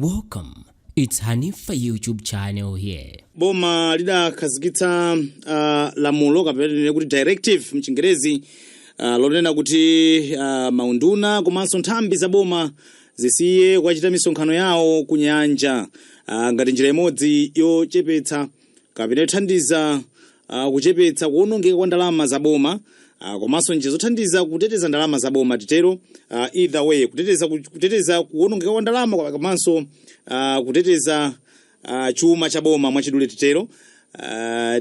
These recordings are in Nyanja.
Welcome. It's Hanifa YouTube channel here. Boma lidakhazikitsa lamulo, kapena tinene kuti directive mchingerezi, lonena kuti maunduna komanso nthambi za boma zisiye kukachita misonkhano yawo ku nyanja, ngati njira imodzi yochepetsa kapena yothandiza kuchepetsa kuwonongeka kwa ndalama za boma, komanso njira zothandiza kuteteza ndalama za boma titero. Either way, kuteteza kuwonongeka kwa ndalama komanso kuteteza chuma cha boma, mwachidule titero.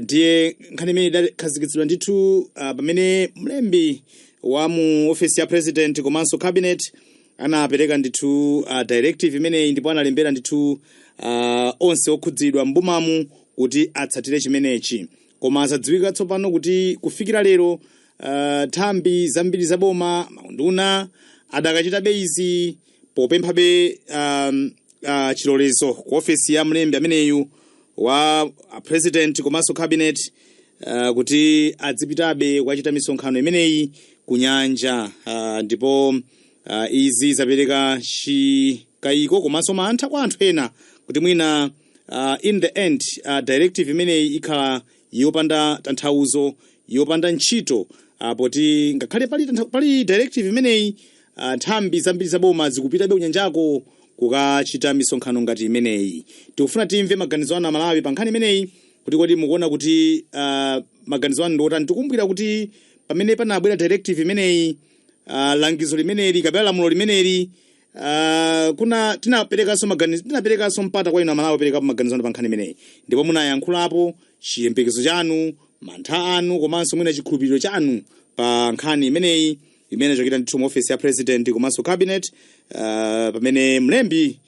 Ndiye nkhani imene idakhazikitsidwa ndithu pamene mlembi wa mu ofesi ya president komanso cabinet anapereka ndithu directive imeneyi, ndipo analembera ndithu onse okhudzidwa m'bomamu kuti atsatire chimenechi. Koma asadziwika tsopano kuti kufikira lero nthambi zambiri za boma, maunduna, adakachitabe izi popemphabe chilolezo ku ofesi ya mlembi ameneyu wa president komanso cabinet, kuti adzipitabe kukachita misonkhano imeneyi ku nyanja. Ndipo izi zapereka chikayiko komanso mantha kwa anthu ena kuti mwina in the end directive imeneyi ikhala yopanda tanthauzo, yopanda ntchito, poti ngakhale pali directive imeneyi, nthambi zambiri za boma zikupitabe kunyanjako kukachita misonkhano ngati imeneyi. Tikufuna timve maganizo anu, Amalawi, pa nkhani imeneyi, kuti kodi mukuona kuti maganizo anu ndi otani? Tikumbukira kuti pamene panabwera directive imeneyi, langizo limeneli kapena lamulo limeneli, kuna tinaperekanso maganizo, tinaperekanso mpata kwa inu Amalawi operekapo maganizo anu pa nkhani imeneyi, ndipo munayankhulapo chiyembekezo chanu, mantha anu komanso mwina chikhulupiriro chanu pa nkhani imeneyi imene chokita ndithu mu ofesi ya president komanso cabinet, pamene mlembi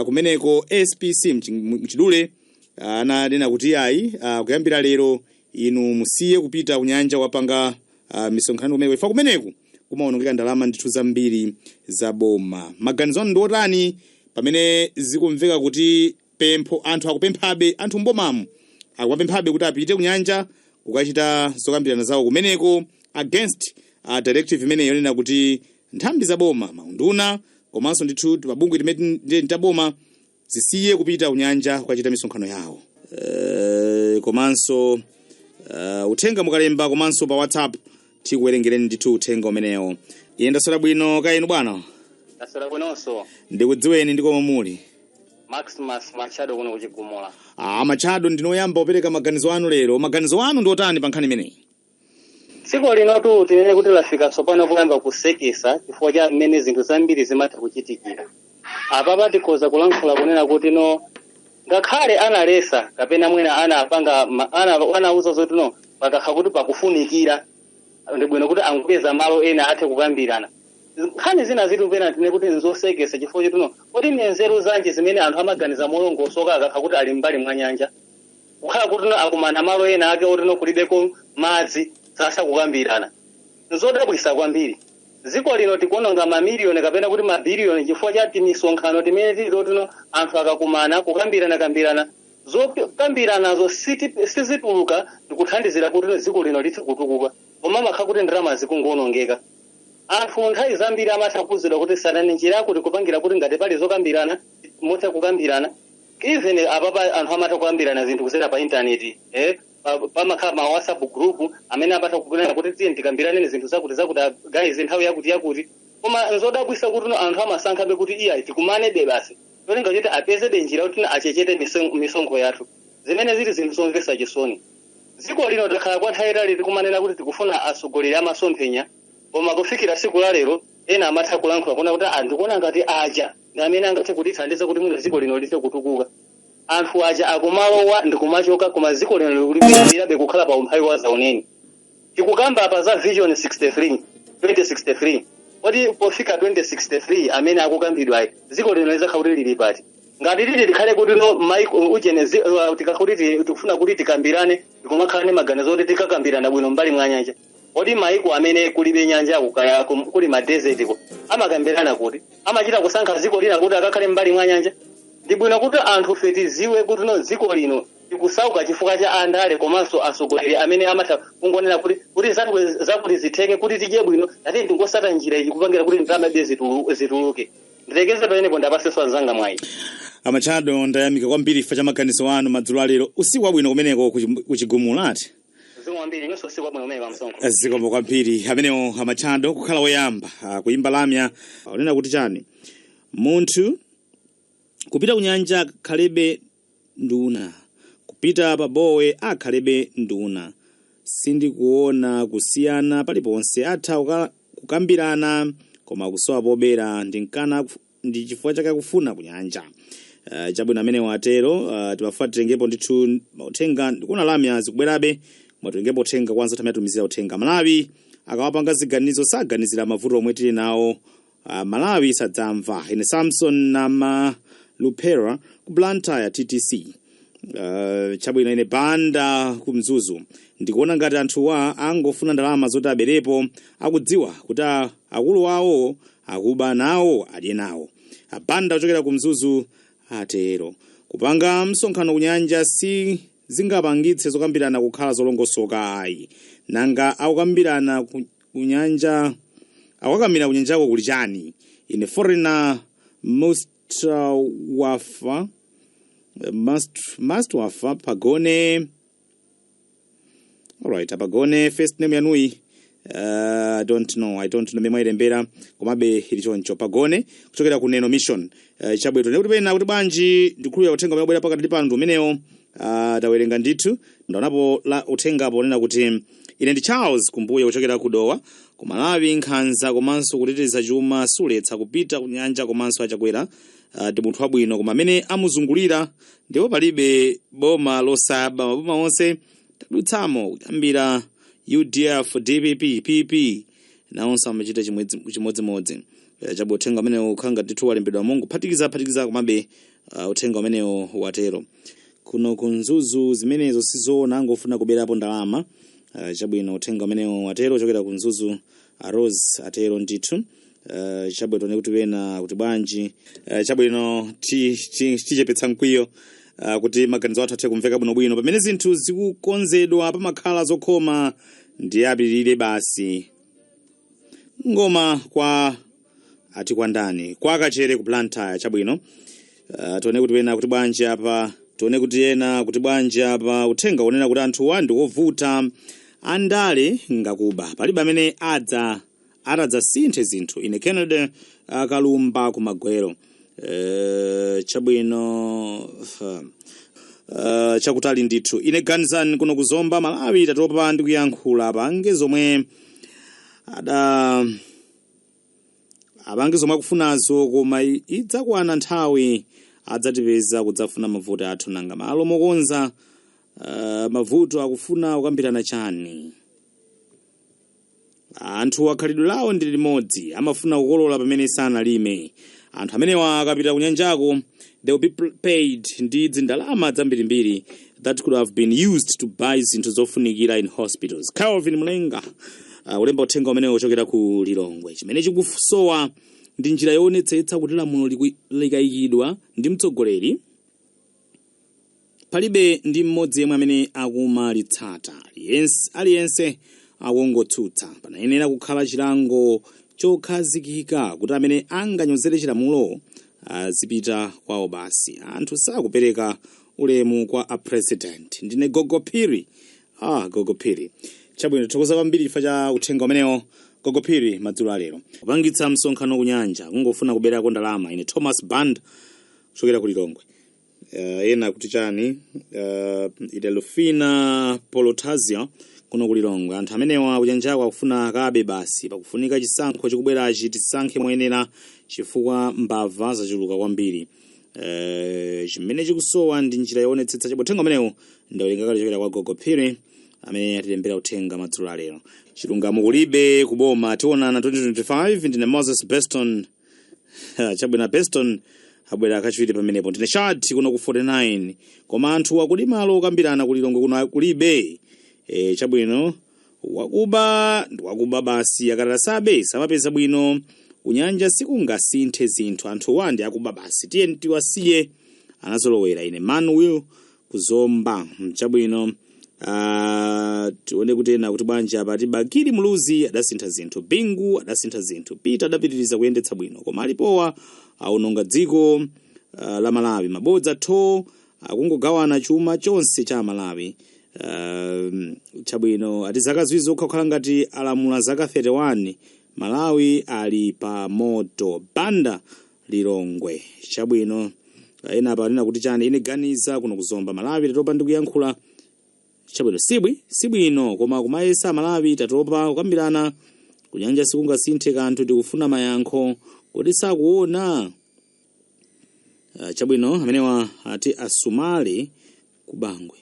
kumeneko, SPC mchidule, ananena kuti ayi, kuyambira lero inu musiye kupita kunyanja wapanga misonkhano kumeneko, ifa kumeneku kumaonongeka ndalama ndithu zambiri za boma. Maganizo anu ndi otani pamene zikumveka kuti pempho, anthu akupemphabe, anthu mbomamu akupemphabe kuti apite kunyanja kukachita zokambirana zawo kumeneko against directive imene yonena kuti nthambi za boma, maunduna komanso ndithu mabungwe timene ndi taboma zisiye kupita kunyanja kukachita misonkhano yawo? Komanso uthenga mukalemba komanso pa WhatsApp, tikuwerengereni ndithu uthenga umenewo. Ine ndaswera bwino, kaya inu, bwana? Ndaswera bwinonso. Ndikudziweni ndi komwe muli. Maximus Machado, kuno kuchigumula. Ah, Machado, ndinoyamba kupereka maganizo anu lero. Maganizo anu ndi otani pa nkhani imeneyi? Dziko linotu tinene kuti lafika tsopano kuyamba kusekesa chifukwa cha mmene zinthu zambiri zimatha kuchitikira. Apapa tikhoza kulankhula kunena kuti no, ngakhale analesa kapena mwina anapanga anauza zoti no, pakakha kuti pakufunikira, ndi bwino kuti angupeza malo ena athe kukambirana. Nkhani zina zitu pena tine kuti nzosekesa, chifukwa choti no, kodi ni nzeru zanji zimene anthu amaganiza molongosoka akakha kuti ali mbali mwa nyanja, kukhala kuti no akumana malo ena ake oti no kulibeko madzi, sasa kukambirana? Nzodabwisa kwambiri. Dziko lino tikuononga mamiliyoni kapena kuti mabiliyoni chifukwa cha timisonkhano timene tili totino anthu akakumana kukambirana kambirana, zokambiranazo sizituluka ndikuthandizira kuti dziko lino lithe kutukuka, koma makha kuti ndalama zikungonongeka. Anthu nthawi zambiri amatha kuuzidwa kuti sanani njira kuti kupangira kuti ngati pali zokambirana muthe kukambirana. Even apapa anthu amatha kukambirana zinthu kuzera pa intaneti, pamakhala ma WhatsApp group amene amatha kunena kuti tiye tikambirane zinthu zakuti zakuti, guys, nthawi yakuti yakuti. Koma nzodabwisa kuti no anthu amasankhabe kuti iya, tikumanebe basi, cholinga choti apezebe njira kuti achechete misonkho yathu, zimene zili zinthu zomvetsa chisoni. Dziko lino takhala kwa nthawi itali tikumanena kuti tikufuna atsogoleri amasomphenya, koma kufikira tsiku la lero ena amatha kulankhula kuona kuti ndikuona ngati aja ndi amene angathe kutithandiza kuti mwina dziko lino lithe kutukuka. Anthu aja akumalowa ndikumachoka, koma dziko lino likulipitirirabe kukhala pa umphawi wa zauneni. Tikukamba apa za Vision 63 2063. Kodi pofika 2063 amene akukambidwa ayi, dziko lino lizakhala kuti lili pati? Ngati lili likhale kuti no maiko ujene tikakhala kuti tikufuna kuti tikambirane, tikumakhala ndi maganizo kuti tikakambirana bwino mbali mwa nyanja, kodi maiko amene kulibe nyanja kukaya kuli ma desert ko amakambirana kuti? Amachita kusankha dziko lina kuti akakhale mbali mwa nyanja? Ndi bwino kuti anthu fe tiziwe kuti no, dziko lino tikusauka chifukwa cha andale komanso atsogoleri amene amatha kungonena kuti zakuti zitheke, kuti tidye bwino, ati tingosata njira iyi kupangira kuti ndalama zituluke. Ndilekeze pamenepo, ndapasenso anzanga mwayi. Amachado, ndayamika kwambiri chifukwa cha maganizo anu madzulo alero. Usiku wabwino kumeneko kuchigumula ati. Zikomo kwambiri, inonso usiku wabwino umene pamsonkho. Zikomo kwambiri. Amenewo Amachado, kukhala woyamba kuimba lamya, unena kuti chani? Munthu kupita kunyanja akhalebe nduna, kupita pa bowe akhalebe nduna, sindikuona kusiyana paliponse. Atha kukambirana koma kusowa pobera ndinkana ndi chifukwa chake akufuna kunyanja. Chabwino, amene watero. Timafuta titengepo ndithu uthenga. Ndikuona lamya zikubwerabe, koma titengepo uthenga kwanza tamene uthenga. Malawi akawapanga ziganizo saganizira mavuto omwe tili nawo. Malawi sadzamva. Ine Samson Nama Lupera ku Blantyre TTC. Chabwino, ine Banda ku Mzuzu. Ndikuona ngati anthuwa angofuna ndalama zoti aberepo, akudziwa kuti akulu awo akuba nawo adye nawo. Abanda kuchokera ku Mzuzu atero. Kupanga msonkhano kunyanja si zingapangitse zokambirana kukhala zolongosoka ayi. Nanga akukambirana kunyanja, akukakamira kunyanjako kuli chani? Ine Foreigner Mustawafa, must wafa pagone. Alright, apagone first name yanuyi, I don't know, I don't know memwe ilembera, komabe ili choncho. Pagone kuchokera ku Neno Mission. Chabwino, ndikuti pena kuti bwanji? Ndikhulupirira uthenga umene wabwera pakati pano umenewo tawerenga ndithu. Ndaonapo la uthengapo onena kuti ine ndi Charles Kumbuye kuchokera ku Dowa ku Malawi. Nkhanza komanso kuteteza chuma suletsa kupita ku nyanja, komanso achakwera ndi munthu wabwino, koma amene amuzungulira ndipo palibe boma losaba. Maboma onse tadutsamo kuyambira UDF, DPP, PP, nawonso amachita chimodzimodzi. Chabwino, uthenga umenewo ukhanga ndithu walembedwa mungu phatikiza phatikiza, komabe uthenga umenewo watero. Kuno ku Mzuzu zimenezo sizoona, angofuna kuberapo ndalama. Chabwino, uthenga umenewo watero ochokera ku Mzuzu, Rose atero ndithu. Chabwino, tione kuti wena kuti bwanji. Chabwino, tichepetsa mkwiyo kuti maganizo athu athe kumveka bwinobwino. Pamene zinthu zikukonzedwa pamakhala zokhoma, ndiye apirire basi. Ngoma kwa ati kwa ndani? Kwa Kachere ku Blantyre. Chabwino, tione kuti wena kuti bwanji apa. Tione kuti ena kuti bwanji apa. Uthenga unena kuti anthuwa ndi ovuta, andale ngakuba, palibe amene adza atadzasinthe zinthu. Ine Kennedy Kalumba kumagwero. Chabwino, chakutali ndithu. Ine Ganizani kuno kuzomba. Malawi tatopa ndi kuyankhula, pange zomwe ada apange zomwe akufunazo, koma idzakwana nthawi adzatipeza kudzafuna mavuto athu. Nanga malo mokonza mavuto akufuna kukambirana chani? Anthu akhalidwe lawo ndi limodzi, amafuna kukolola pamene sanalime. Anthu amenewa akapita kunyanjako they will be paid ndi zindalama zambirimbiri that could have been used to buy zinthu zofunikira in hospitals. Calvin Mlenga ulemba uthenga umenewo ochokera ku Lilongwe. Chimene chikusowa ndi njira yoonetsetsa kuti lamulo likayikidwa ndi mtsogoleri, palibe ndi mmodzi yemwe amene akumalitsata. Aliyense akungotsutsa. Panayenera kukhala chilango chokhazikika kuti amene anganyozere chilamulo azipita kwawo basi. Anthu sakupereka ulemu kwa a president. Ndine Gogo Phiri. Ah, Gogo Phiri, chabwino, tithokoza kwambiri chifukwa cha uthenga umenewo, Gogo Phiri, madzulo alero. Kupangitsa msonkhano kunyanja kungofuna kuberako ndalama. Ine Thomas Band kuchokera ku Lilongwe. Ena kuti chani? Ine Lufina Polotazia kuno ku Lilongwe. Anthu amenewa kunyanjako akufuna akabe basi. Pakufunika chisankho chikubwerachi tisankhe moyenera chifukwa mbava zachuluka kwambiri. Chimene chikusowa ndi njira yoonetsetsa. Chabwino, uthenga umenewu ndawerenga kale kuchokera kwa Gogo Phiri amene atilembera uthenga madzulo alero. Chilungamo kulibe kuboma, tionana 2025. Ndine Moses Beston. Chabwino, Beston abwera kachiwiri pamenepo. Ndine Chad kuno ku 49. Koma anthu akuli malo okambirana kulilongwe kuno kulibe. Chabwino, wakuba ndi wakuba basi, akatalasabe samapeza bwino. Kunyanja sikungasinthe zinthu, anthuwa ndi akuba basi, tiye tiwasiye, anazolowera. Ine Manuel kuzomba. Chabwino, tione kuti ena kuti bwanji apa. Bakili Muluzi adasintha zinthu, Bingu adasintha zinthu, Peter adapitiriza kuyendetsa bwino, koma alipowa aononga dziko. la Malawi. Mabodza 2 akungogawana chuma chonse cha Malawi. Chabwino, ati zaka 2 zokha kukhala ngati alamula zaka 31. Malawi ali pa moto. Banda Lilongwe. Chabwino, ena apa anena kuti chani? Ine ganiza kuno kuzomba Malawi tatopa ndi kuyankhula. Chabwino, sibwino koma kumayesa Malawi tatopa kukambirana kunyanja, sikungasinthe kanthu, tikufuna mayankho, kodi sakuona? Chabwino, amenewa ati asumali kubangwe.